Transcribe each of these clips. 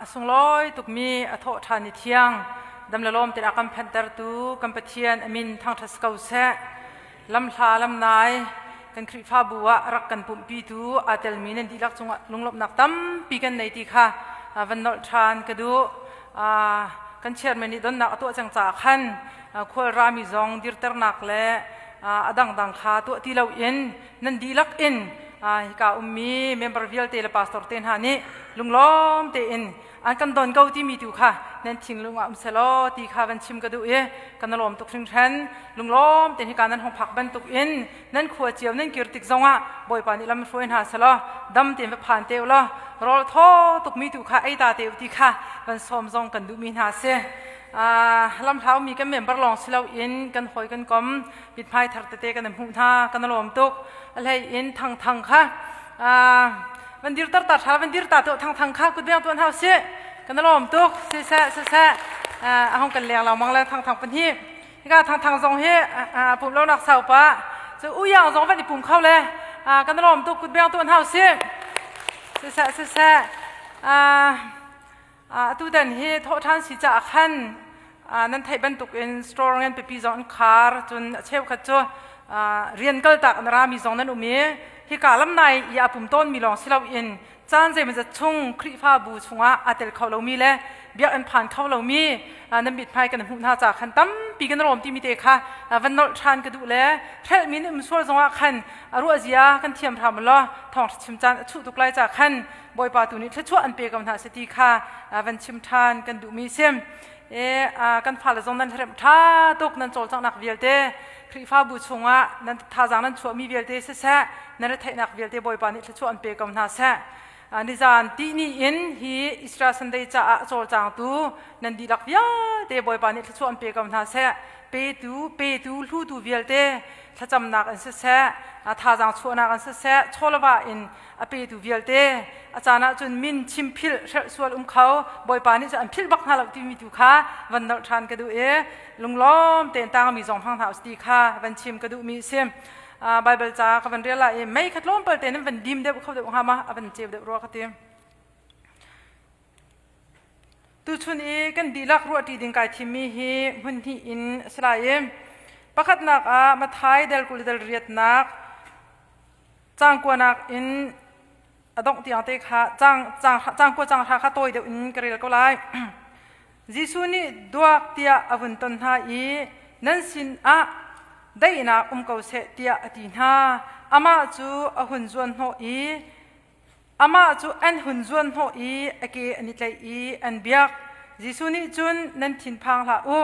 A sunglawi tukmi a thawh ṭhan i thiang dam le lawm tein a kan phanhtertu kan Pathian a min thangṭhat si ko seh. Lamhla lamnai kan Khrihfabu ah a rak kan pumhpitu aa telmi nan dihlak cungah lunglawmhnak tampi kan nei ti kha van nolh ṭhan ka duh. Kan chairman nih donnak a tuah cang caah khan khualrami zong dirternak le a dangdang kha tuah ti loin nan dihlak in hika ummi member vialte le pastor te hna nih lunglawm tein an kan don ko timi tu kha nan thinlung ah um selaw ti kha van chim ka duh i kan lawm tuk hringhran. Lunglawm tein hika nan hong phak bantuk in nan khua cio nan kir tik zongah Bawipa nih lam hruai hna selaw, dam tein va phan te u law rawl thaw tukmi tu kha ei ta te u ti kha van sawm zong kan duhmi hna si. Lamhlau mi kan member lawng si loin kan hawi kan kom mithmai thar tete kan hmuh hna, kan lawm tuk. A hlei in Thang Thang kha van dir tar ta tha, van dir ta to. Thang Thang kha kut beng tuan hau si, kan lawm tuk. Si seh, si seh, a hong kan leng lo mang le Thang Thang pahnih hika Thang Thang zong hi pum lo nak sau pa cu uyang zong van i pum kho le kan lawm tuk, kut beng tuan hau si. Si seh, si seh. Atu tan hi thawhṭhan si caah khan nan theih bantukin store ngan pipi zong an khar, cun a cheukhat cu rian kaltak an rami zong nan um i hika lamnai i a pum tawnmi lawng si loin caan zeimawzat chung Khrihfabu chungah aa tel kho lomi le biakinn phan kho lomi nan mithmai kan hmuh hna caah khan tampi kan rawm timi te kha van nolh ṭhan ka duh le hrelhmi nan um sual zongah khan a ruah zia kan thiam hram law thawngṭha chim caan a chuh tuk lai caah khan Bawipa tu nih thluachuah an pe ko hna seh ti kha van chim ṭhan kan duhmi si. E kan fale zong nan hrem ṭha tuk, nan cawlcanghnak vialte, Khrihfabu chungah nan thazaang nan chuahmi vialte siseh, nan retheihnak vialte Bawipa nih thluachuah an pe ko hna seh. Nizan tihni in hi Easter Sunday caah cawlcangtu nan dihlak vialte Bawipa nih thluachuah an pe ko hna seh. Petu, petu, hlutu vialte thlacamnak in siseh, thazaang chuahnak in siseh, chawlava in a petu vialte, a caan ah cun min chim philh hrelh sual um kho, Bawipa nih cun an philh bak hna lo timi tu kha van nolh ṭhan ka duh i lunglawm tein tangmi zong hmang hna u ti kha van chim ka duhmi a si. Bible ca ka van rel lai i mei kha tlawmpal tein an van dim deuh kho deuh hnga ma, a van ceu deuh rua ka ti. Tuchun i kan dihlak ruahṭi ding kai thimmi hi hmun hnih in a si lai i pakhatnak ah Matthai del 20 del riatnak Caang kuanak in a dongh tiang te kha caang kua caang hra kha tawi deuh in ka rel ko lai. Jesuh nih duak tiah a vun ton hna i nan sin ah daihnak um ko seh tiah a ti hna. Amah cu a hun zuan hnawh i amah cu an hun zuan hnawh i a ke an i tlaih i an biak. Jesuh nih cun nan thinphang hlah u,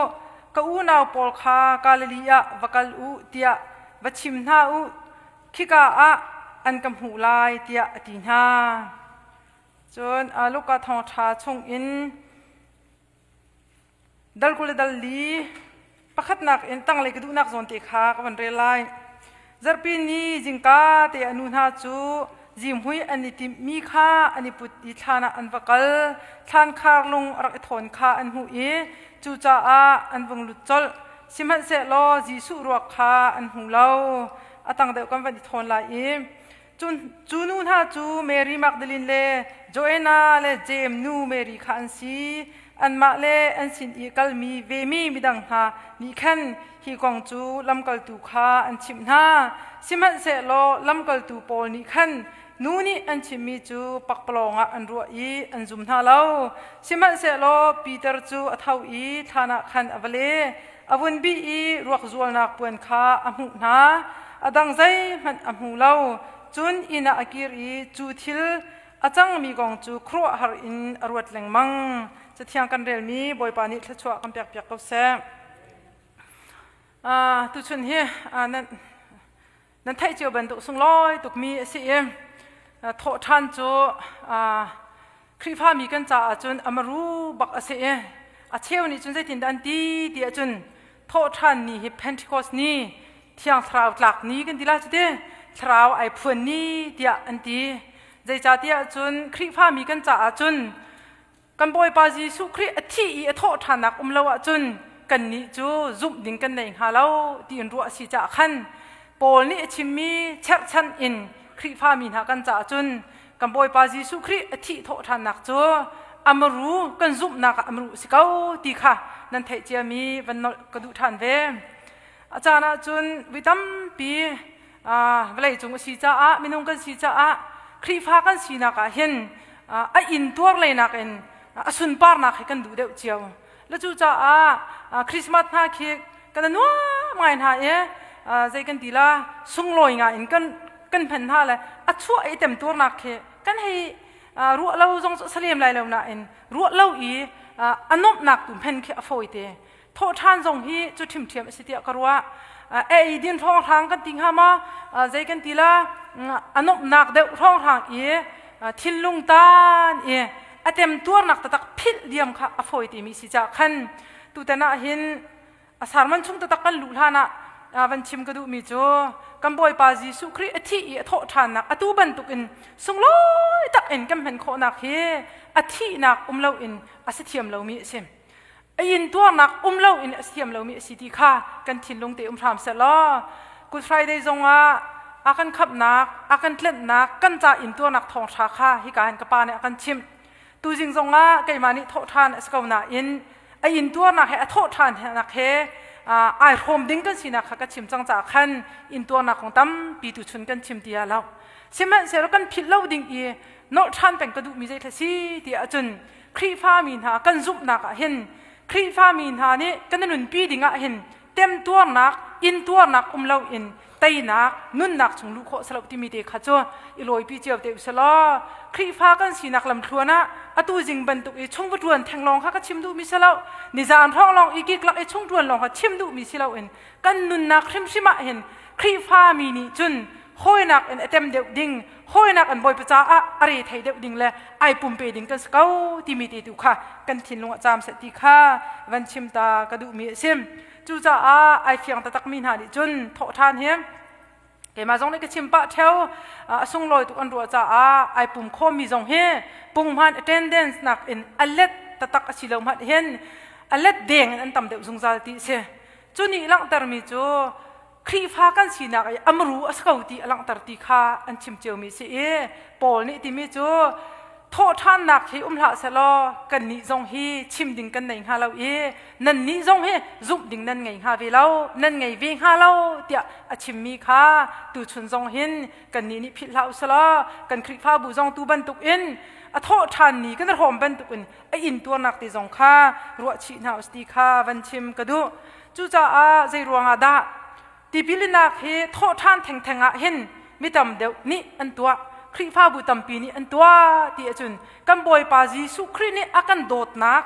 ka unau pawl kha Galilee ah va kal u tiah va chim hna u, khika ah an ka hmuh lai tiah a ti hna. Cun Luka thawngṭha chungin dal 20 le dal li pakhatnak in tanglei ka duhnak zawn te kha ka van rel lai. Zarhpi ni zingka te a nu hna cu zihmui an i timhmi kha an i put i thlan ah an va kal. Thlan khar lung a rak i thawn kha an hmuh i cucaah an vung lut colh. Sihmanhsehlaw Jesuh ruak kha an hmu lo. A tang deuh kan van i thawn lai i cu nu hna cu Mary Magdalene le Joanna le Jeim nu Mary kha an si. Anmah le an sin i kalmi vemi midang hna nih khan hi kong cu lamkaltu kha an chimh hna. Sihmanhsehlaw lamkaltu pawl nih khan nu nih an chimmi cu pakpalawng ah an ruah i an zum hna lo. Sihmanhsehlaw Peter cu a tho i thlan ah khan a va le. A vun bih i ruak zualnak puan kha a hmuh hna. A dang zeihmanh a hmu lo. Cun inn ah a kir i cu thil a cangmi kong cu khuaruahhar in a ruat lengmang. Cathiang kan relmi Bawipa nih thluachuah kan pekpiak ko seh. Tuchun hi nan Nan theih cio bantuk sunglawi tukmi a si i thawhṭhan cu Khrihfami kan caah cun a maru bak a si i a cheu nih cun zeitindah an ti ti ahcun thawhṭhan ni hi Pentecost ni, Thiang Thlarau tlak ni kan ti lai cu ti, Thlarau ai phuan ni tiah an ti. Zeicahtiah cun Khrihfami kan caah cun kan Bawipa Jesuh Khrih a thih i a thawhṭhannak um lo ahcun kannih cu zumh ding kan nei hnga lo tiin ruah a si caah khan Paul nih a chimmi cherhchan in Khrihfami hna kan caah cun kan Bawipa Jesuh Khrih a thih thawhṭhannak cu Amaru kan zumhnak ah amaru si ko ti kha nan theih ciami van nolh ka duh ṭhan ve. A caan ahcun vi tampi vawlei cung a si caah minung kan si caah Khrihfa kan sinak ah hin a intuar leinak in a sunparnak hi kan duh deuh cio. Le cucaah Christmas hna khi kan nuam ngai hna i zei kan ti la sunglawi ngai in kan kan hman hna le a chuah i temtuarnak khi kan hei ruah lo zong cu salem lai lo nain ruah lo i a nuamhnak tu hman khi a fawi te. Thawh ṭhan zong hi cu ṭhimṭhiam a si tiah ka ruah. Ei din hrawnghrang kan ti hnga maw? Zei kan ti la a nuamhnak deuh hrawnghrang i thinlung tan i a temtuarnak taktak philh diam kha a fawi timi si caah khan tutan ah hin a sarman chung taktak kan luh hlan ah van chim ka duhmi cu kan Bawipa Jesuh Khrih a thih i a thawh ṭhannak atu bantukin sunglawi tak in kan hman khawhnak hi a thihnak um loin a si thiam lomi a si. A intuarnak um loin a si thiam lomi a si ti kha kan thinlung te um hram seh law Good Friday zongah a kan khamhnak, a kan tlenhnak, kan ca intuarnak thawngṭha kha hika hin ka pa nih a kan chimh. Tuzing zongah keimah nih thawh ṭhan a si ko nain a intuarnak he a thawh ṭhannak he ai hrawm ding kan sinak kha ka chim cang caah khan intuarnak kong tampi tuchun kan chim ti ah lo. Sihmanhsehlaw kan philh lo ding i nolh ṭhan peng ka duhmi zei thla si ti ahcun Khrihfami hna kan zumhnak ah hin Khrihfami hna nih kan i nunpi ding ah hin temtuarnak intuarnak um loin teinak nunnak chung luh khawh salo timi te kha cu i lawipi cio te usalaw Khrihfa kan sinak lamthluan ah atu zing bantuk i chung va ṭuan theng lawng kha ka chim duhmi si lo nizaan hrawng lawng i kiklak i chung ṭuan lawng kha chim duhmi si loin kan nunnak hrimhrim ah hin Khrihfa mi nih cun hawinak in a tem deuh ding hawinak an bawipa caah a re thei deuh ding le ai pumpe ding kan si ko timi te tu kha kan thinlung ah caam seh ti kha van chim ta ka duhmi a si. Cucaah ai fiang taktak mi hna nih cun thawh ṭhan hi keimah zong nih ka chim pah ṭheo a sunglawi tuk an ruah caah ai pum khawmmi zong hi punghman attendance nak in a let taktak a si lo hmanh hin a let deng in an tam deuh zungzal ti a si. Cu nih langhtermi cu Khrihfa kan sinak i amru a si ko ti a langhter ti kha an chim ciomi si i Paul nih timi cu thawhṭhannak hi um hlah sehlaw kannih zong hi chim ding kan nei hnga lo i nannih zong hi zumh ding nan ngei hnga ve lo nan ngei ve hnga lo tiah a chimmi kha tuchun zong hin kannih nih philh hlah u selaw kan Khrihfabu zong tu bantuk in a thawhṭhan ni kan hrawm bantuk in a intuarnak te zong kha ruahchih hna u ti kha van chim ka duh. Cucaah zei ruangah dah tipilinak hi thawhṭhan thengtheng ah hin mi tam deuh nih an tuah, Khrihfabu tampi nih an tuah ti ahcun kan Bawipa Jesuh Khrih nih a kan dawtnak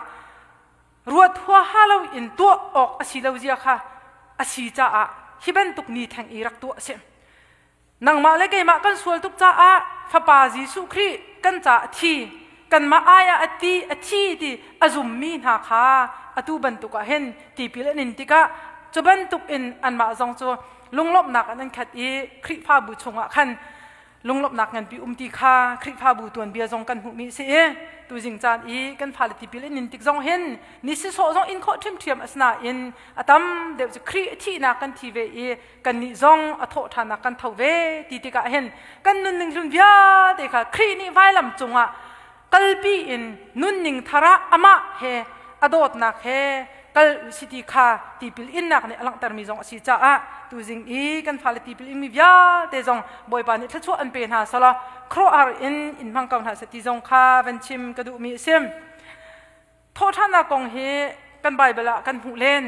ruat huaha loin tuah awk a si lo zia kha a si caah hi bantuk ni theng i rak tuah a si. Nangmah le keimah kan sual tuk caah Fapa Jesuh Khrih kan caah a thi. Kanmah ai ah a ti, a thi ti a zummi hna kha atu bantuk ah hin tipil an in tikah cu bantuk in anmah zong cu lunglawmhnak in an khat i Khrihfabu chungah khan lunglawmhnak nganpi um ti kha Khrihfabu tuanbia zong kan hmuhmi a si i tuzing caan i kan fale tipil in in tik zong hin ni sisawh zong in khawh ṭhiamṭhiam a si nain a tam deuh cu Khrih a thihnak kan thi ve i kannih zong a thawh ṭhannak kan tho ve ti tikah hin kan nunning hlun vialte kha Khrih nih vailam cungah kalpi in nunning thar ah amah he a dawtnak he kal u si ti kha tipil innak nih a langhtermi zong a si caah tuzing i kan fale tipil inmi vialte zong Bawipa nih thluachuah an pe hna sala khuaruahhar in in hmang ko hna seh ti zong kha van chim ka duhmi a si. Thawhṭhannak kong hi kan Baibal ah kan hmuh len.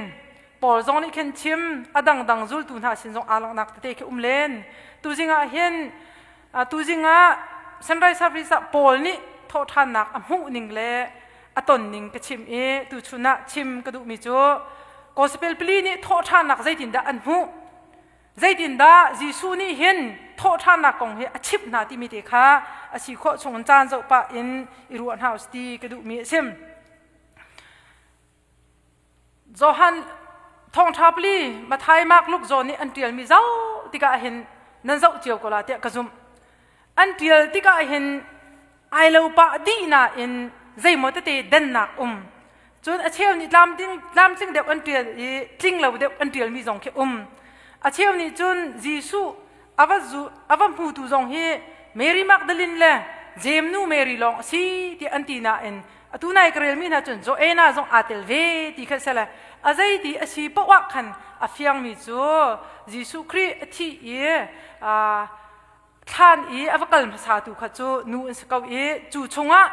Paul zong nih khin chim, a dangdang zultu hna sin zong aa langhnak tete khi um len. Tuzing ah hin tuzing ah Sunrise Service ah Paul nih thawhṭhannak a hmuh ning le a ton ning ka chim i tuchun ah chim ka duhmi cu Gospel pali nih thawhṭhannak zeitindah an hmuh? Zeitindah Jesuh nih hin thawhṭhannak kong hi a chimh hna timi te kha a si khawh chung caan zoh pah in i ruah hna usih ti ka duhmi a si. Johan thawngṭha pali Matthai, Mark, Luke, John nih an ṭialmi zoh tikah hin nan zoh cio ko la tiah ka zumh. An ṭial tikah hin ai lo pah dih nain zeimaw tete dennak um. Cun a cheu nih tlamtling deuh an ṭial i tling lo deuh an ṭialmi zong khi um. A cheu nih cun Jesuh a va zu a va hmutu zong hi Mary Magdalene le Jeim nu Mary lawng a si tiah an ti nain. Atu nai ka relmi hna cun Joanna zong aa tel ve ti kha sele a zeiti a si paoh ah khan a fiangmi cu Jesuh Khrih a thih i thlan i a va kal hmasa tu kha cu nu an si ko i cu chungah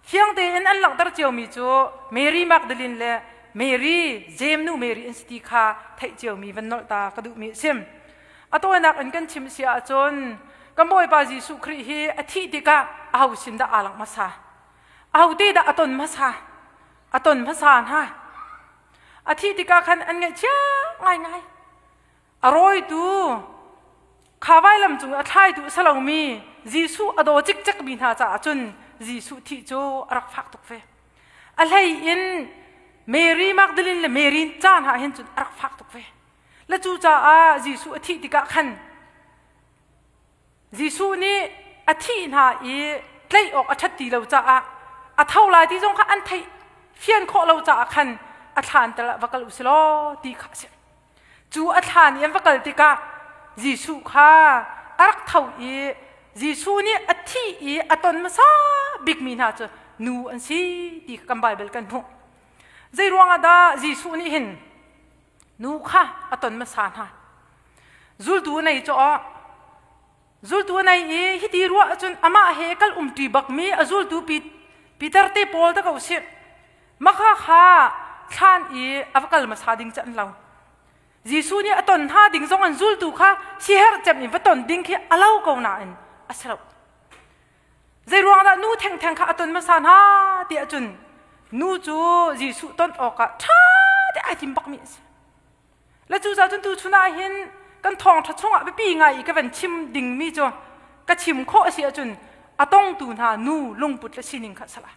fiang tein an langhter ciomi cu Mary Magdalene le Mary Jeim nu Mary an si ti kha theih ciomi van nolh ta ka duhmi a si. A tawinak in kan chim si ahcun kan Bawipa Jesuh Khrih hi a thih tikah aho sin dah aa langh hmasa? Ahote dah a ton hmasa? A ton hmasa hna. A thih tikah khan an ngaihchia ngaingai. A rawitu kha vailam cung a thlaitu a si lomi Jesuh a daw cikcekmi hna caah cun Jesuh thih cu a rak fak tuk ve. A hlei in Mary Magdalene le Mary ca hna hin cun a rak fak tuk ve. Le cucaah Jesuh a thih tikah khan Jesuh nih a thih hna i tlaih awk a ṭhat ti lo caah a tho lai ti zong kha an theih fian khawh lo caah khan a thlan tal ah va kal u si law ti kha a si. Cu a thlan i an va kal tikah Jesuh kha a rak tho i Jesuh nih a thih i a ton hmasa bikmi hna cu nu an si ti kha kan Baibal kan hmuh. Zei ruangah dah Jesuh nih hin nu kha a ton hmasa hna zultu nei cu aw zultu nei i hiti ruah ahcun amah he kal umṭi bakmi a zultu Peter te pawl ta ko si makha kha thlan i a va kal hmasa ding cu an lo Jesuh nih a ton hna ding zong an zultu kha siherh cem in va ton ding khi a lo ko nain a si lo Zeiruang dah nu thengtheng kha a ton hmasa hna ti ahcun nu cu Jesuh ton awkah ṭha te ai tim bakmi a si. Le cucaah cun tuchun ah hin kan thawngṭha chungah biapi ngai i ka van chim dingmi cu ka chim khawh a si ahcun a tongtu hna nu lungput le sining kha salah.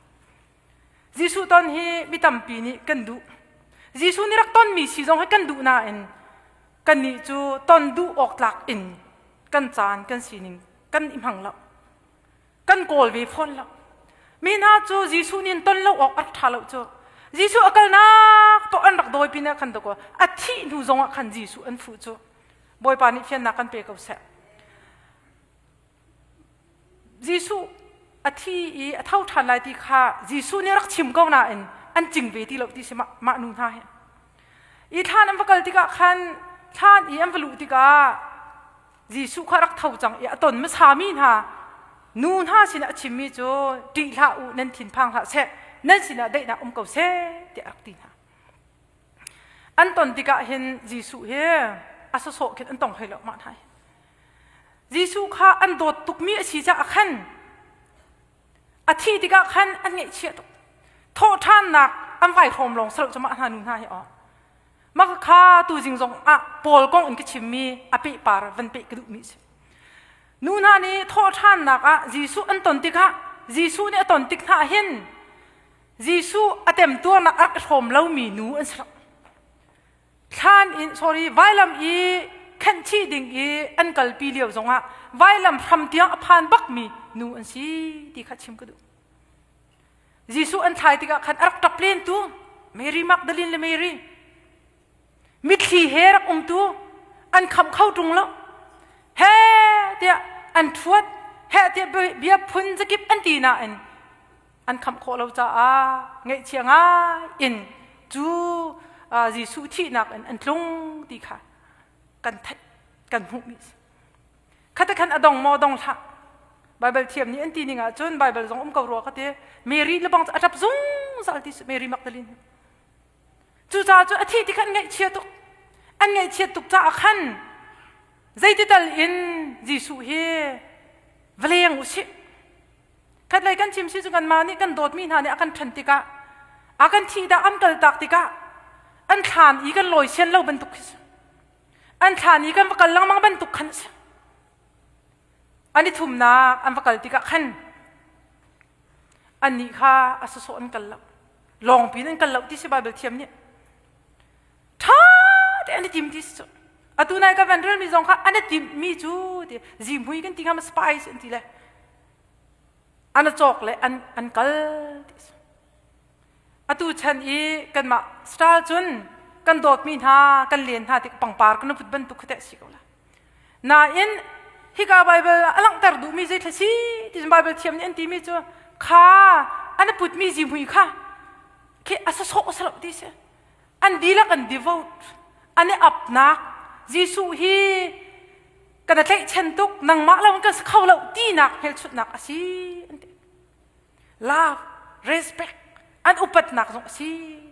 Jesuh ton hi mi tampi nih kan duh. Jesuh nih rak tonmi si zong hi kan duh nain kannih cu ton duh awk tlak in kan caan kan sining kan i hmang lo kan kawl ve fawn lo mi hna cu Jesuh nih ton lo awk a rak ṭha lo cu Jesuh a kalnak paoh an rak dawi pin ah khan dakaw a thih hnu zong ah khan Jesuh an fuh cu Bawipa nih fiannak kan pe ko seh Jesuh a thi i a tho ṭhan lai ti kha Jesuh nih rak chim ko nain an cing ve ti lo ti si mah, mah nu hna hi i thlan an va kal tikah khan thlan i an va luh tikah Jesuh kha rak tho cang i a ton hmasami hna nu hna sinah a chimmi cu ṭih hlah u nan thin phang hlah seh nan sinah daihnak um ko seh tiah a rak ti hna. An ton tikah hin Jesuh hi a sawsawh khin an tong hlei lo mah hna hi. Jesuh kha an dawt tukmi a si caah khan a thih tikah khan an ngaihchia tuk. Thawhṭhannak an vai hrawm lawng salo cu mah hna nu hna hi aw. Mah kha tuzing zong ah Paul kong in ka chimmi a pehpar van peh ka duhmi a si. Nu hna nih thawhṭhannak ah Jesuh an ton tikah Jesuh nih a ton tik hna hin Jesuh a temtuarnak a rak i hrawm lomi nu an si lo. Thlan in sorry vailam i khenhchih ding i an kalpi lio zongah vailam hram tiang a phan bakmi nu an si ti kha chim ka duh. Jesuh an thlai tikah khan a rak ṭap lentu Mary Magdalene le Mary mitthli he rak umtu an khamh kho ṭung lo he tiah an ṭhuat he tiah bia phun zakip an ti nain an khamh khawh lo caah ngaihchia ngai in cu Jesuh thihnak in an tlung ti kha kan theih kan hmuhmi a si. Khate khan a dong maw dong hlah. Bible thiam nih an ti ning ahcun Bible zong um ko rua ka ti. Mary le bang cu a ṭap zungzal ti Mary Magdalene. Cucaah cu a thih ti khan ngaihchia tuk. An ngaihchiat tuk caah khan zeitital in Jesuh hi va leng u sih. Khatlei kan chim si cu kanmah nih kan dawtmi hna nih a kan ṭhen tikah a kan thih dah an kaltak tikah an thlan i kan lawi sian lo bantuk khi si. An thlan i kan va kal lengmang bantuk khan a si. An i thumnak an va kal tikah khan annih kha a sawsawh an kal lo. Lawngpi in an kal lo ti si Baibal thiam nih. Ṭha te an i tim ti si cu. Atu nai ka van relmi zong kha an i timhmi cu ti zihmui kan ti hnga ma spice an ti le an a cawk le an an kal ti si. Atu chan i kanmah style cun kan dawtmi hna kan len hna tik pangpar kan put bantuk kha teh si ko la. Nain hika Bible a langhter duhmi zei thla si ti Bible thiam nih an timi cu kha an putmi zihmui kha khi a sawsawh a lo ti si. An dihlak an devote, an i apnak. Jesuh hi kan tlaihchan tuk, nangmah lo kan si kho lo tinak hmelchunhnak a si an ti. Love, respect, an upatnak zong a si.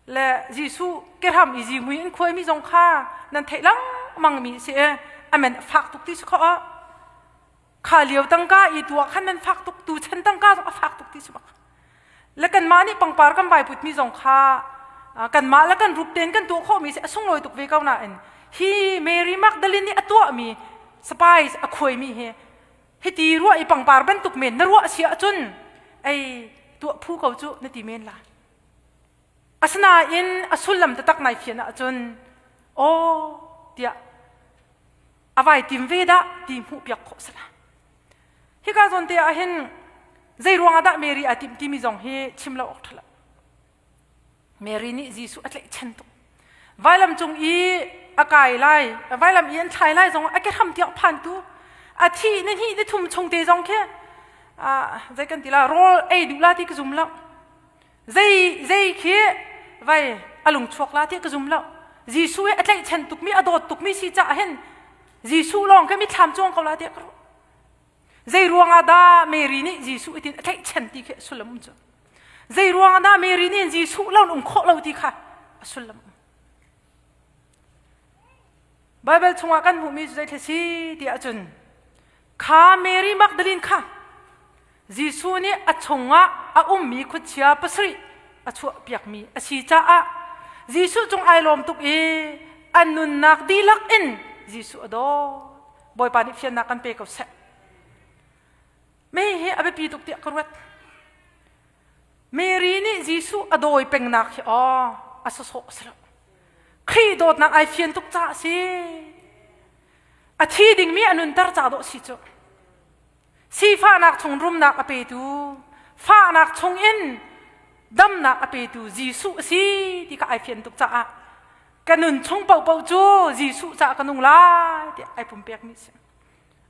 Le Jesuh kehram i zihmui in khuaimi zong kha nan theih lengmang mi si i amen fak tuk ti si kho ah kha lio tangka i tuah khan nan fak tuk tu chan tangka zong a fak tuk ti si bak le kanmah nih pangpar kan vai putmi zong kha kanmah le kan rup ten kan tuah khawhmi si a sunglawi tuk ve ko nain hi Mary Magdalene nih a tuahmi spice a khuaimi hi hiti ruah i pangpar bantuk men na ruah si ahcun ei tuah phu ko cu na ti men la asinain a sullam taktak nai fian ahcun aw tiah a vai tim ve dah ti hmuh piak khawh sala hika zawn te ah hin zei ruang ah dah Mary a timh timi zong hi chim lo awk ṭha Mary nih Jesuh a tlaihchan tuk vailam cung i a kai lai vailam i an thlai lai zong a ke hram tiang phantu a thi ni hnih ni thum chung te zong khi zei kan ti la rawl ei duh la ti ka zum lo Zei zei khi vai a lung chuak la ti ka zum lo. Jesuh hi a tlaihchan tukmi a dawt tukmi si caah hin Jesuh lawng khi mitthlam cuang ko la ti ka ruah. Zei ruangah dah Mary nih Jesuh itin a tlaihchan ti khi a sullam um cu. Zei ruangah dah Mary nih Jesuh lo um khawh lo ti kha a sullam um. Bible chungah kan hmuhmi cu zei si ti ahcun kha Mary Magdalene kha Jesuh nih a chungah a ummi khuachia pasarih a chuahpiakmi a si caah Jesuh cung ai lawm tuk i a nunnak dihlak in Jesuh a dawt. Bawipa nih fiannak kan pe ko seh. Mei hi a biapi tuk tiah ka ruat. Mary nih Jesuh a dawi pengnak hi aw a sawsawh a si lo. Khrih dawtnak ai fian tuk caah a si. A thi dingmi a nunter ca dawh si cu. Sifahnak chung rumnak a petu, fahnak chung in damnak a petu Jesuh a si ti kha ai fian tuk caah ka nun chung paohpaoh cu Jesuh caah ka nung lai tiah ai pumpekmi a si.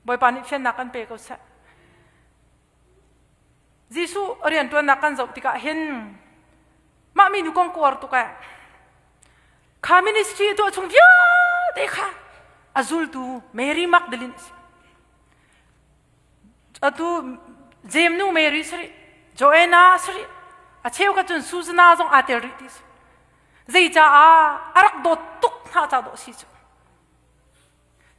Bawipa nih fiannak kan pe ko seh. Jesuh rianṭuannak kan zoh tikah hin mah minu kong kuar tuk eh. Kha ministry a tuah chung vialte kha a zultu Mary Magdalene a si. Atu Jeim nu Mary si rih, Joanna si rih, a cheu kha cun Susanna zong aa tel rih ti si. Zeicaah a rak dawt tuk hna ca dawh si cu.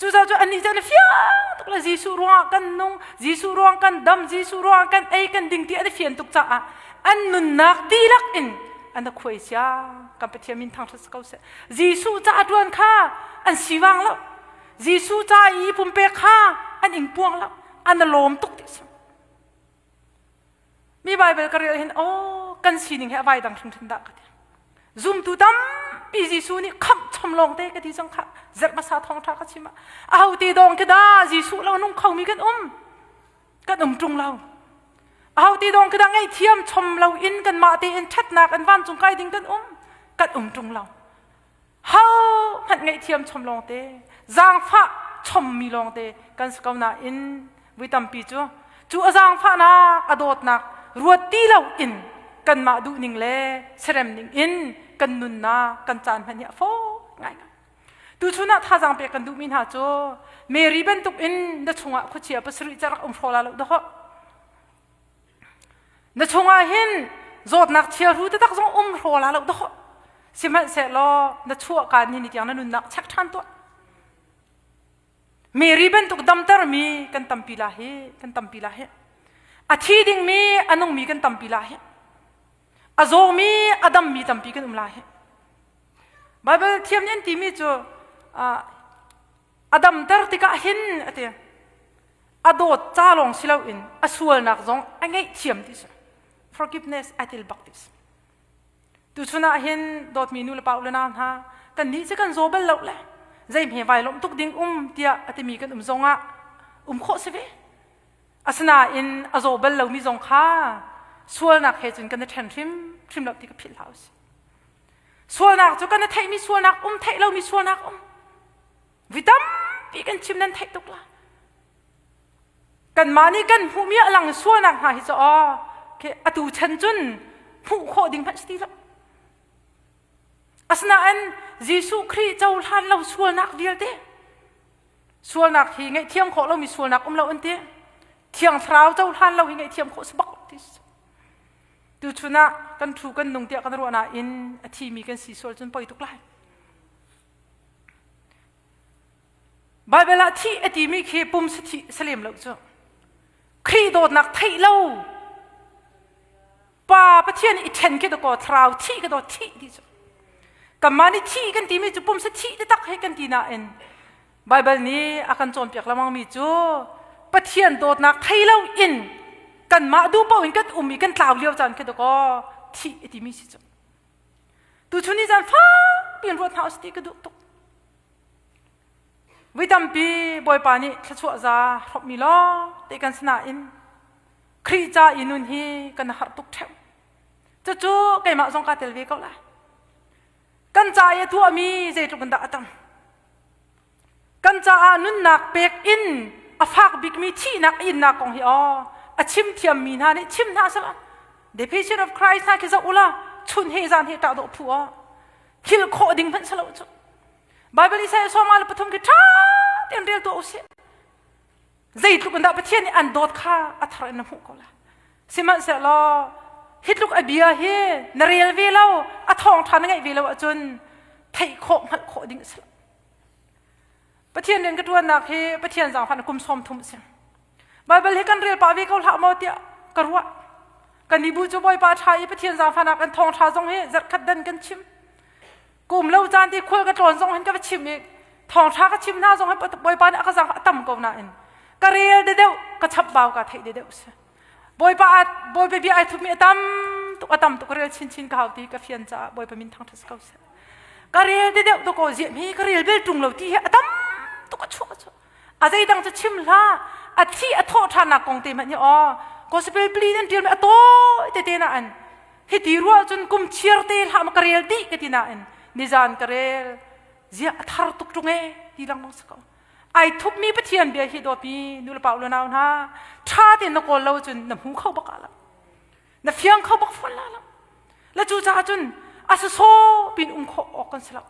Cucaah cu annih cu an fiang tuk le Jesuh ruangah kan nung, Jesuh ruang kan dam, Jesuh ruangah kan ei kan ding ti an i fian tuk caah an nunnak dihlak in an khuai sia. Kan Pathian min thangṭhat si ko seh. Jesuh ca ṭuan kha an sivang lo. Jesuh ca i pumpek kha an ingpuang lo. An lawm tuk ti si. Mi Bible ka rel hin oh kan sining hi a vai dang hrimhrim dah ka ti. Zumtu tampi Jesuh nih khamh chom lawng te ka ti cang kha zerh hmasa thawngṭha ka chim ah aho te dawng khi dah Jesuh lo nung khomi kan um kan um ṭung lo aho te dawng khi dah ngaihthiam chom lo in kanmah tein ṭhatnak an vancung kai ding kan um kan um ṭung lo ho hmanh ngaihthiam chom lawngte zaangfah chommi lawngte kan si ko nain vui tampi cu cu a zaangfahnak a dawtnak ruat ti lo in kanmah duhning le serem ning in kan nunnak kan caan hman hi a fawi ngaingai tuchun ah thazaang pek kan duhmi hna cu Mary bantuk in na chungah khuachia pasarih ca rak um hraw la lo dawh Na chungah hin zawtnak chiahru taktak zong um hraw la lo dawh. Sihmanhsehlaw na chuahka ni ni tiang na nunnak check ṭhan tuah. Mary bantuk damtermi kan tampi la hi, kan tampi la hi. A thi dingmi, a nungmi kan tampi la hi. A zawmi, a dammi tampi kan um la hi. Bible thiam nih an timi cu a damter tikah hin a ti. A dawt ca lawng si loin a sualnak zong a ngaihthiam ti si. Forgiveness ai tel bak ti si. Tuchun ah hin dawtmi nu le pa u le nau hna kan nih cu kan zaw bal lo le zeihme vai lawmh tuk ding um tiah a timi kan um zongah um khawh si ve. Asinain a zaw bal lomi zong kha sualnak he cun kan i ṭhen hrim hrim lo ti ka philh hlah usih. Sualnak cu kan i theihmi sualnak um, theih lomi sualnak um. Vi tampi kan chim nan theih tuk la. Kanmah nih kan hmuhmi a lang sualnak hna hi cu aw. Khi atu chan cun hmuh khawh ding hmanh si ti lo. Asinain Jesuh Khrih cohlan lo sualnak vialte sualnak hi ngaihthiam khawh lomi sualnak um lo an ti. Thiang Thlarau cohlan lo hi ngaihthiam khawh si bak ti. Tuchun ah kan thu kan nung tiah kan ruah nain a thimi kan si sual cun poi tuk lai. Baibal ah thih a timi khi pum sa thih salem lo cu. Khrih dawtnak theih lo Pa Pathian i ṭhen khi dakaw thlarau thih ka daw thih ti cu. Kanmah nih thih kan timi cu pumsa thih taktak he kan ti nain Baibal nih a kan cawnpiak lengmangmi cu Pathian dawtnak thei lo in kanmah duh paoh in kan um i kan tlau lio caan khi dakaw thih a timi si cu. Tuchun ni caan fakpi in ruat hna usih ti ka duh tuk. Voi tampi Bawipa nih thluachuah za hrawmmi lawng te kan si nain Khrih ca i nun hi kan harh tuk ṭheo. Cucu keimah zong kaa tel ve ko lai. Kan ca i a tuahmi zeitluk in dah a tam. Kan caah nunnak pek in a fak bikmi thihnak a innak kong hi aw a chim thiammi hna nih chim hna sehla The Passion of Christ hna khi zoh ula chun he zan he ṭah dawh phu aw thil khawh ding hmanh salo cu Bible Isaiah sawma le pathum khi ṭha tein rel tuah usih zeitluk in dah Pathian nih an dawt kha a thar in na hmuh ko lai sihmanhsehlaw hi tluk a bia hi na rel ve lo a thawngṭha na ngeih ve lo ahcun theih khawh hngalh khawh ding a si lo Pathian rian ka ṭuannak hi Pathian zaangfah kum 30 a si Baibal hi kan rel pah ve ko hlah maw tiah ka ruah kan ibu cu Bawipa ṭha i Pathian zaangfahnak kan thawngṭha zong hi zarhkhat dan kan chim kum lo caan ti khual ka tlawn zong hin ka va chim i thawngṭha ka chim hna zong hi Bawipa nih a ka zaang a tam ko nain ka rel de deuh ka chap bau ka theih de deuh si Bawipa Bawipa bia ai thupmi a tam tuk a tam tuk ka rel chinchin ka hau ti ka fian caah Bawipa min thangṭhat si ko seh ka rel de deuh to ko ziah mi ka rel bel ṭung lo ti hi a tam tuk a chuah a chuah a zeidang cu chim hlah a thi a thawh ṭhannak kong te hmanh hi aw gospel pli nan ṭialmi a tawi tete na an hiti ruah cun kum chiar te hlah ma ka rel dih ka ti nain nizan ka rel ziah a thar tuk ṭung e ti lengmang si ko ai thupmi pathian bia hi dawtmi nu le pa u le nau hna ṭha tein na kawl lo cun na hmu kho bak ah na fiang kho bak fawn la lo la cu caah cun a sasaw pin um khawh awk kan si lo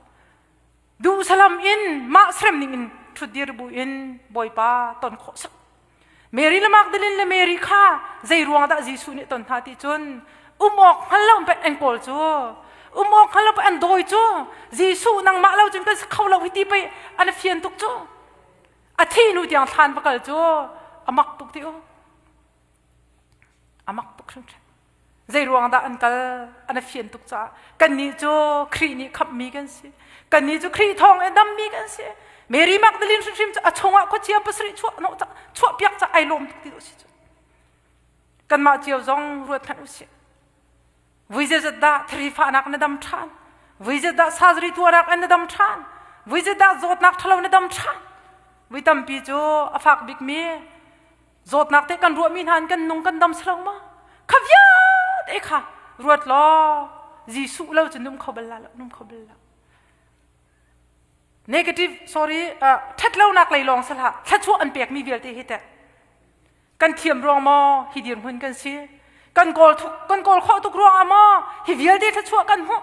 duhsalam in mah serem ning in ṭhutdir bu in Bawipa ton khawh sak. Mary le Magdalene le Mary kha zei ruang dah Jesuh nih ton hna ti cun um awk hngal lo pek an kawl cu um awk hngal lo pek an dawi cu Jesuh nangmah lo cun kan si kho lo hi ti pei an fian tuk cu a thi nu tiang thlan va kal cu a mak tuk ti u A mak tuk hringhran. Zei ruang dah an kal an a fian tuk caah kannih cu Khrih nih khamhmi kan si. Kannih cu Khrih thawng in dammi kan si. Mary Magdalene hrimhrim cu a chungah khuachia pasarih chuah hnawh ca chuah piak ca ai lawm tuk ti si cu. Kanmah cio zong ruat hmanh usih. Vui zeizat dah thari fahnak na dam ṭhan? Vui zeizat dah surgery tuahnak in na dam ṭhan? Vui zeizat dah zawtnak ṭhalo na dam ṭhan? Vui tampi cu a fak bikmi zawtnak te kan ruahmi hna in kan nung kan dam salo ma kha vialte kha ruat law Jesuh lo cu num kho bal la lo num kho bal lo negative sorry ṭhat lonak lei lawng sala thluachuah an pekmi vialte hi teh kan thiam ruang maw hi dirhmun kan si kan kawl thuk kan kawl khawh tuk ruang ah maw hi vialte thluachuah kan hmuh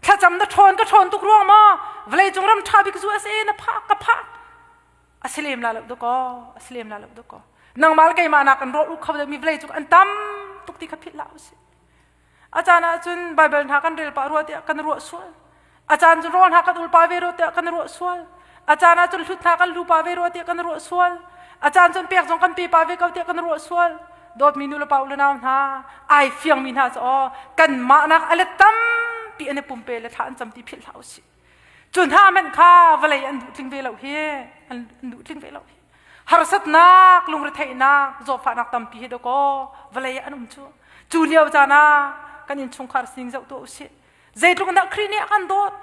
thlacam na ṭhawn ka ṭhawn tuk ruang maw vawlei cung ram ṭha bik zu a si na phak ka phak a si lem la lo dakaw a si lem la lo dakaw nangmah le keimah nak an rawh u kho mi vawlei cung an tam tuk ti kha philh hlah usih a caan ah cun bible hna kan rel pah rua tiah kan ruah sual a caan cun rawl hna kan ul pa ve rua tiah kan ruah sual a caan ah cun hlut hna kan hlu pa ve rua tiah kan ruah sual a caan cun pek zong kan pe pa ve ko tiah kan ruah sual dawtmi nu le pa u le nau hna ai fiangmi hna cu aw kanmah nak a let tampi an i pumpe le thla an cam ti philh hlah usih Cu hna hmanh kha vawlei an duh tling ve lo hi an duh tling ve lo hi harsatnak lungretheihnak zawtfahnak tampi hi dawkaw vawlei an um cu cu lio caan ah kan innchungkhar sining zoh tuah usih zeitluk dah Khrih nih a kan dawt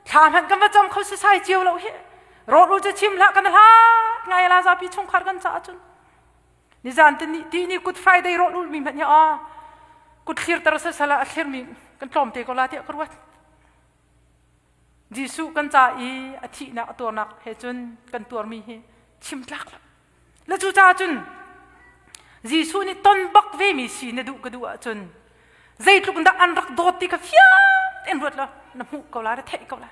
thla hmanh kan va cam kho sisai cio lo hi rawl ul cu chim hlah kan hlat ngai la zapi chungkhar kan caah cun nizan te ni ti ni Good Friday rawl ul mi hmanh hi a kut thlir tar sasala a thlir mi kan tlawm te ko la tiah ka ruat Jesuh kan ca i a thihnak a tuarnak he cun kan tuarmi hi chim tlak lo. Le cucaah cun Jesuh nih ton bak ve mi si na duh ka duh ahcun zeitluk in dah an rak dawt ti kha fiang tein ruat law na hmuh ko lai na theih ko lai.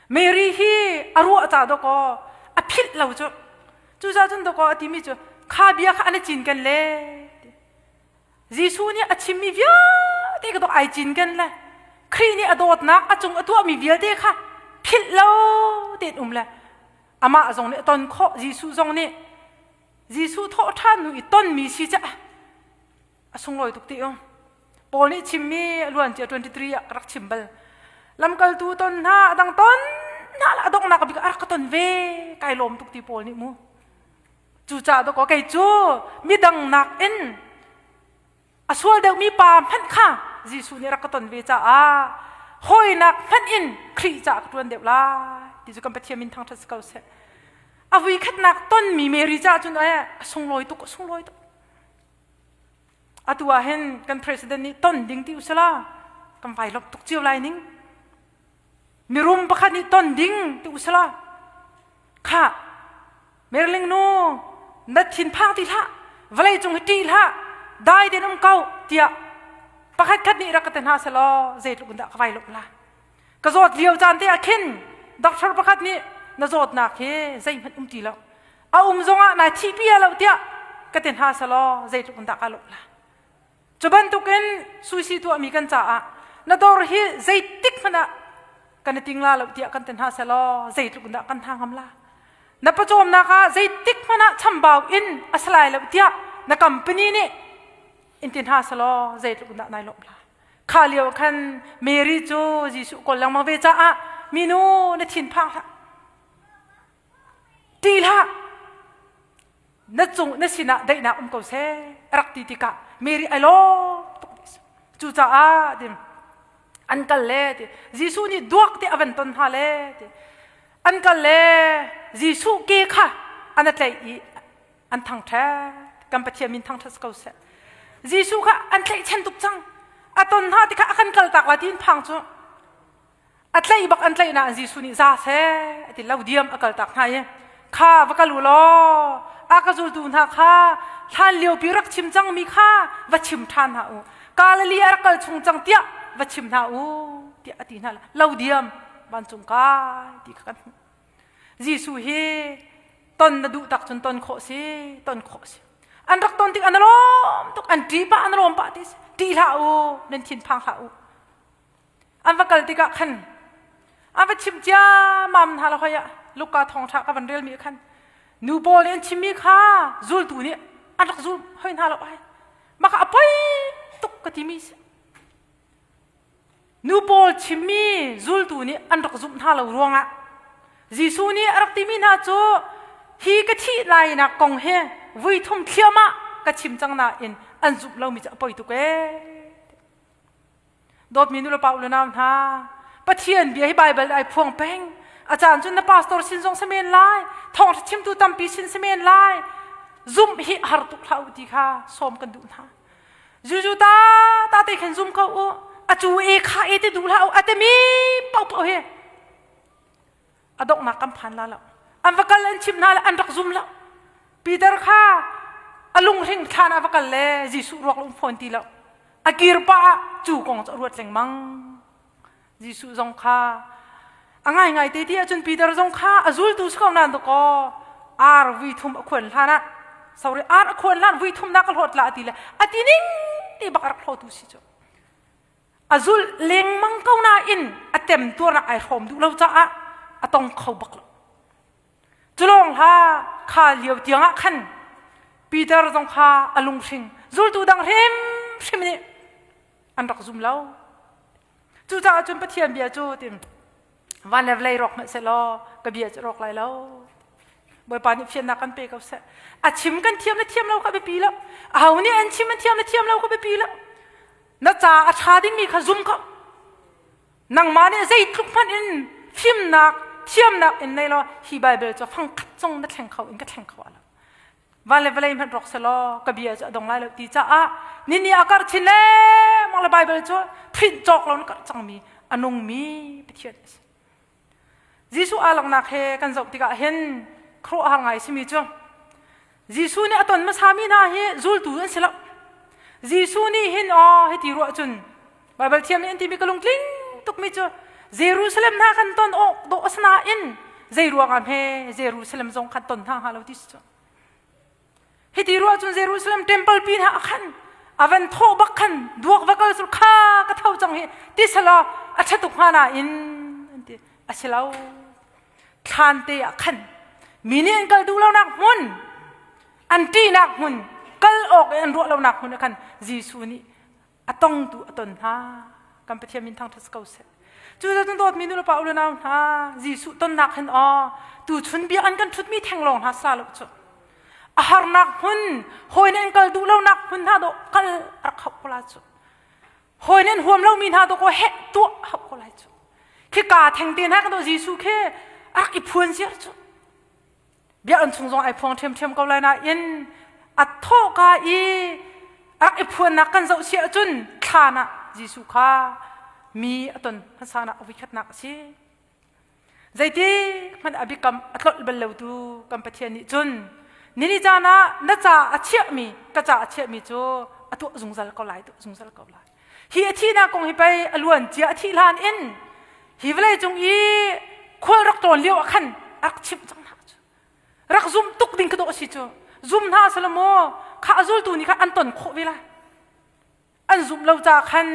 Mary hi a ruah ca dawkaw a philh lo cu. Cucaah cun dawkaw a timi cu kha bia kha an i cinken le Jesuh nih a chimmi vialte ka dawk ai cinken le Khrih nih a dawtnak a cung a tuahmi vialte kha philh lo tein um le amah zong nih a ton khawh Jesuh zong nih Jesuh thawh ṭhan hnu i tonmi si caah a sunglawi tuk ti um. Paul nih chimmi a luan cia 23 ah ka rak chim bal. Lamkaltu ton hna, a dang ton hna la a donghnak bik ah a rak ka ton ve. Kai lawm tuk ti Paul nih mu. Cucaah dawkaw kei cu midang nakin a sual deuhmi pa hmanh kha Jesuh nih rak ka ton ve caah hawinak hmanh in Khrih caah ka ṭuan deuh lai ti cu kan Pathian min thangṭhat si ko seh. A vui khatnak tonmi Mary caah cun eh a sunglawi tuk a sunglawi tuk. Atu ah hin kan president nih ton ding ti usila kan vai lawmh tuk cio lai ning. Mirum pakhat nih ton ding ti usila kha Merling nu na thinphang ti hlah vawlei cung hi ṭih hlah dai tein um ko tiah pakhat khat nih rak ka ti hna selaw zeitluk in dah ka vai lawmh la. Ka zawt lio caan te ah khin doctor pakhat nih na zawtnak hi zeihmanh um ti lo a um zongah nai thihpi lo tiah ka ti hna selaw zeitluk in dah ka lawmh la. Cu bantukin suisi tuahmi kan caah na dawr hi zeitik hmanh ah kan i ting la lo tiah kan ti hna selaw zeitluk in dah kan hna ngam la. Na pawcawmnak ah zeitik hmanh ah chambau in a si lai lo tiah na company nih in ti hna selaw zeitluk in dah nai lawmh la. Kha lio khan Mary cu Jesuh kawl lengmang ve caah minu na thin phang hlah. Ṭih hlah. Na cung na sinah daihnak um ko seh a rak ti tikah Mary ai lawm tuk cucaah ti an kal le ti Jesuh nih duak te a van ton hna le ti an kal le Jesuh ke kha an a tlaih i an thangṭhat kan Pathian min thangṭhat ko seh Jesuh kha an tlaihchan tuk cang a ton hna tikha a kan kaltak lai tiin phang cu A tlaih bak an tlaih nain Jesuh nih za seh a ti lo diam a kaltak hna i kha va kal u law a ka zultu hna kha hlan liopi rak chim cangmi kha va chim ṭhan hna u Galilee a rak kal chung cang tiah va chim hna u tiah a ti hna lo diam vancung kai ti kha kan hmuh Jesuh hi ton na duh tak cun ton khawh si ton khawh si an rak ton tik an lawm tuk an ṭi pah an lawm pah ti si ṭih hlah u nan thin phang hlah u An va kal tikah khan an va chimh ciammam hna la hoi ah Luka thawngṭha ka van relmi khan nu pawl nih an chimmi kha zultu nih an rak zul hoi hna lo ai mah kha a poi tuk ka timi si nu pawl chimmi zultu nih an rak zumh hna lo ruangah Jesuh nih a rak timi hna cu hi ka thih lainak kong hi vui thum thliahmah ka chim cang nain an zumh lomi cu a poi tuk ee Dawtmi nulepa u le nau hna, Pathian bia hi Baibal ai phuang peng. A caan cun na pastor sin zong si men lai, thawngṭha chimtu tampi sin si men lai. Zumh hi har tuk hlah u ti kha sawm kan duh hna. Zuzu ta ta te khan zum ko u. A cu e kha e ti duh hlah u. A temi paoh paoh hi a donghnak kan phan la lo. An va kal an chim hna le an rak zum lo. Peter kha a lunghring thlan ah va kal le Jesuh ruak lo um fawn ti lo. A kir pah ah cu kong cu a ruat lengmang. Jesuh zong kha a ngaingai te ti ahcun Peter zong kha a zultu si ko nain dakaw ar vui thum a khuan hlan ah sorry ar a khuan hlan vui thum na ka hlawt la a ti le a ti ning ti bak a rak hlawtu si cu. A zulh lengmang ko nain a temtuarnak ai hrawm duh lo caah a tong kho bak lo. Culawng hla kha lio tiangah khan Peter zong kha a lunghring zultu dang hrimhrim nih an rak zum lo. Cucaah cun Pathian bia cu tim van le vawlei rawk hmanh sehlaw ka bia cu rawk lai lo. Bawipa nih fiannak kan pe ko seh. A chim kan thiam le thiam lo kha biapi lo. Aho nih an chim an thiam le thiam lo kha biapi lo. Na ca a ṭha dingmi kha zum ko. Nangmah nih zeitluk hmanh in fimnak, thiamnak in nei law hi Baibal cu fangkhat zong na thleng kho in ka thleng kho lo. Van le vawlei hmanh rawk selaw ka bia cu a dong lai lo ti caah nini a karh chin lengmang le Baibal cu print cawk lo na karh cangmi a nungmi Pathian a si. Jesuh aa langhnak he kan zoh tikah hin khuaruahhar ngai simi cu. Jesuh nih a ton hmasami hna hi zultu an si lo. Jesuh nih hin aw hiti ruah cun Baibal thiam nih an timi ka lungtling tukmi cu Jerusalem hna kan ton awk dawh a si nain zei ruangah hme Jerusalem zong khan ton hna hnga lo ti si cu. Hiti ruah cun Jerusalem temple pi hna ah khan a van thawh bak khan duak va kal sul kha ka tho cang hi ti selaw a ṭha tuk hnga nain an ti a si lo. Thlan te ah khan mi nih an kal duh lonak hmun an ṭihnak hmun kal awk i an ruah lonak hmun ah khan Jesuh nih a tongtu a ton hna. Kan Pathian min thangṭhat si ko seh. Cucaah dawtmi nu le pa u le nau hna Jesuh tonnak hin aw tuchun bia an kan ṭhutmi theng lawng hna sa lo cu. A harnak hmun hawi nih an kal duh lonak hmun hna dawh kal a rak hauh ko la cu. Hawi nih an huam lomi hna dawh ko heh tuah hauh ko lai cu. Khika theng te hna kan dawh Jesuh khi a rak i phuan ziar cu. Biakinn chung zong ai phuang ṭhiamṭhiam ko lai nain a thawhka i a rak i phuannak kan zoh si ahcun thlan ah Jesuh kha mi a ton hmasa nak a voikhatnak a si. Zeiti hmanh a biakam a tlolh bal lotu kan Pathian nih cun nini caan ah na ca a chiahmi ka ca a chiahmi cu a tuah zungzal ko lai tuah zungzal ko lai. Hi a thihnak kong hi pei a luan cia a thih hlan in hi vawlei cung i khual rak tlawn lio ah khan a rak chimh cang hna cu. Rak zum tuk ding ka dawh a si cu. Zum hna selaw maw kha a zultu nih khan an ton khawh ve lai. An zumh lo caah khan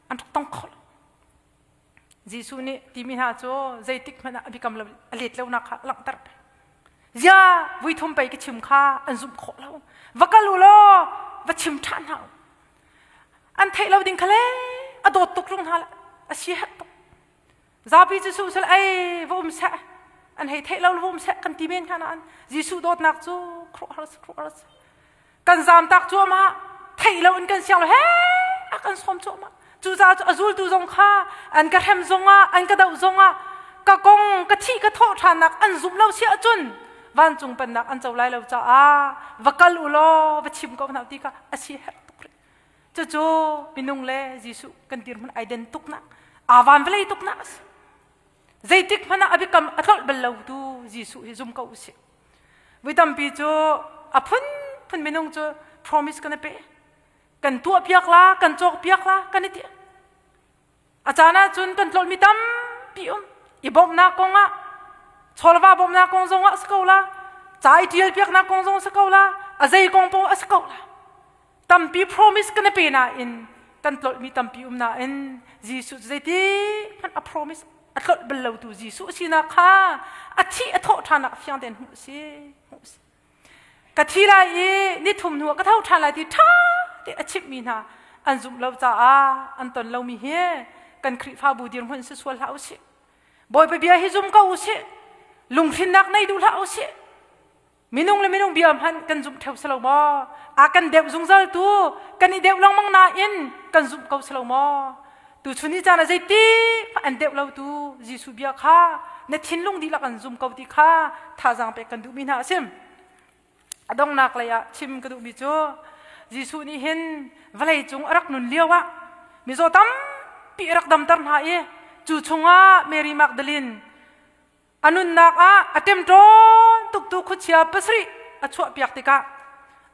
an rak tong kho lo. Jesuh nih timi hna cu zeitik hmanh ah a biakam lo a let lonak kha a langhter. Zia vui thum pei ka chim kha an zumh khawh lo. Va kal u law va chim ṭhan hna u. An theih lo ding kha le a dawt tuk rung hna le a si herh tuk. Zapi cu su sel ei va um seh an hei theih lo va um seh kan ti men hna nain Jesuh dawtnak cu khuaruahhar khuaruahhar kan zamtak cuahmah theih lo in kan siang lo he a kan sawm cuahmah cucaah cu a zultu zong kha an ka hrem zongah an ka doh zongah ka kong ka thih ka thawh ṭhannak an zumh lo si ahcun vancung pennak an co lai lo caah va kal u law va chim ko hna ti kha a si herh tuk rih cucu minung le Jesuh kan dirhmun ai den tuknak aa van vawlei tuknak a si zeitik hmanh ah a biakam a tlolh bal lo tu Jesuh hi zum ko usih Voi tampi cu a phunphun minung cu promise kan i pe. Kan tuahpiak la, kan cawkpiak la, kan i ti. A caan ahcun kan tlolhmi tampi um. I bawmhnak kong ah, chawlva bawmhnak kong zong ah a si ko la, ca i ṭialpiaknak kong zong a si ko la, a zei kong paoh a si ko la. Tampi promise kan i pe nain kan tlolhmi tampi um nain Jesuh cu zeiti hmanh a promise a tlolh bal lotu Jesuh sinak kha a thih a thawh ṭhannak fiang tein hmuh si hmuh si ka thi lai i ni thum hnu ah ka tho ṭhan lai ti ṭha te a chimhmi hna an zumh lo caah an ton lomi hi kan Khrihfabu dirhmun si sual hlah usih Bawipa bia hi zum ko usih lunghrinnak nei duh hlah usih Minung le minung bia hmanh kan zumh ṭheo si lo maw? A kan deuh zungzal tu kan i deuh lengmang nain kan zumh ko si lo maw? Tuchun ni caan ah zeiti an deuh lo tu Jesuh bia kha na thinlung dihlak an zum ko ti kha thazaang pek kan duhmi hna a si. A donghnak lei ah chim ka duhmi cu Jesuh nih hin vawlei cung a rak nun lio ah mizaw tampi a rak damter hna i cu chungah Mary Magdalene A nunnak ah a ṭemṭawn tuktu khuachia pasarih a chuahpiak tikah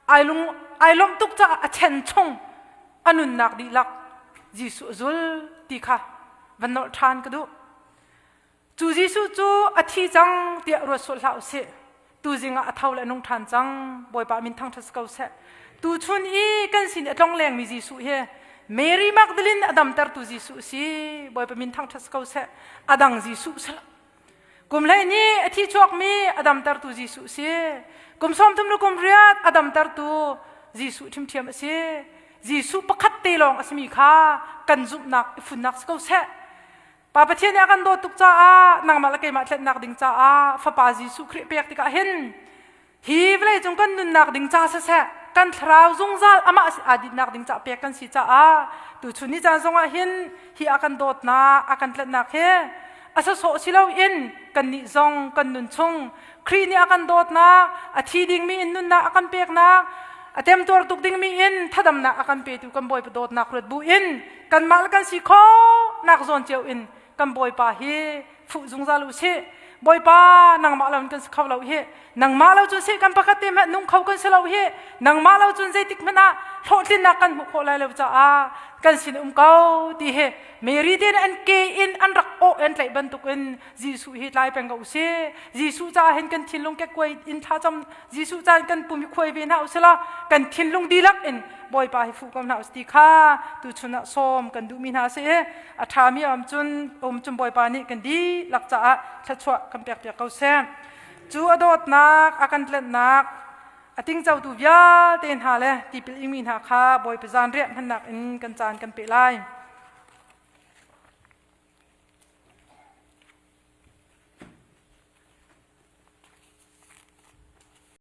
ai lung ai lawmh tuk caah a chen chung a nunnak dihlak Jesuh a zul ti kha van nolh ṭhan ka duh. Cu Jesuh cu a thi cang tiah ruat sual hlah usih. Tuzing ah a tho le a nung ṭhan cang. Bawipa min thangṭhat si ko seh. Tuchun i kan sin i a tlonglengmi Jesuh hi Mary Magdalene a damtertu Jesuh a si. Bawipa min thangṭhat si ko seh. A dang Jesuh si lo. Kum 12 a thi chuakmi a damtertu Jesuh a si. Kum 30 le kum riat a damtertu Jesuh ṭhimṭhiam a si. Jesuh pakhat te lawng a simi kha kan zumhnak i funnak si ko seh. Pa Pathian nih a kan dawt tuk caah nangmah le keimah tlennak ding caah Fapa Jesuh Khrih pek tikah hin hi vawlei cung kan nunnak ding ca siseh kan thlarau zungzal amah aa dinhnak ding ca pek kan si caah tuchun ni caan zongah hin hi a kan dawtnak a kan tlennak hi a sawsawh si loin kannih zong kan nun chung Khrih nih a kan dawtnak a thi dingmi in nunnak a kan peknak a temtuar tuk dingmi in thadamnak a kan petu kan Bawipa dawtnak ruat bu in kanmah le kan si khawhnak zawn cio in kan Bawipa hi fuh zungzal u sih. Bawipa nangmah lo in kan si kho lo hi. Nangmah lo cun seh kan pakhat te hmanh nung kho kan si lo hi. Nangmah lo cun zeitik hmanh ah hlawhtlinnak kan hmuh khawh lai lo caah kan sin um ko ti hi Mary te an ke in an rak awh an tlaih bantukin Jesuh hi tlai peng ko usih. Jesuh caah hin kan thinlung kekkuai in thlacam Jesuh caan kan pum hi khuai ve hna usih law kan thinlung dihlak in Bawipa hi fuh ko hna usih ti kha tuchun ah sawm kan duhmi hna si i a ṭhami um cun um cun Bawipa nih kan dihlak caah thluachuah kan pekpiak ko seh. Cu a dawtnak a kan tlenhnak a tingcotu vialte hna le tipil ingmi hna kha Bawipa zanriah hmannak in kan caan kan pe lai.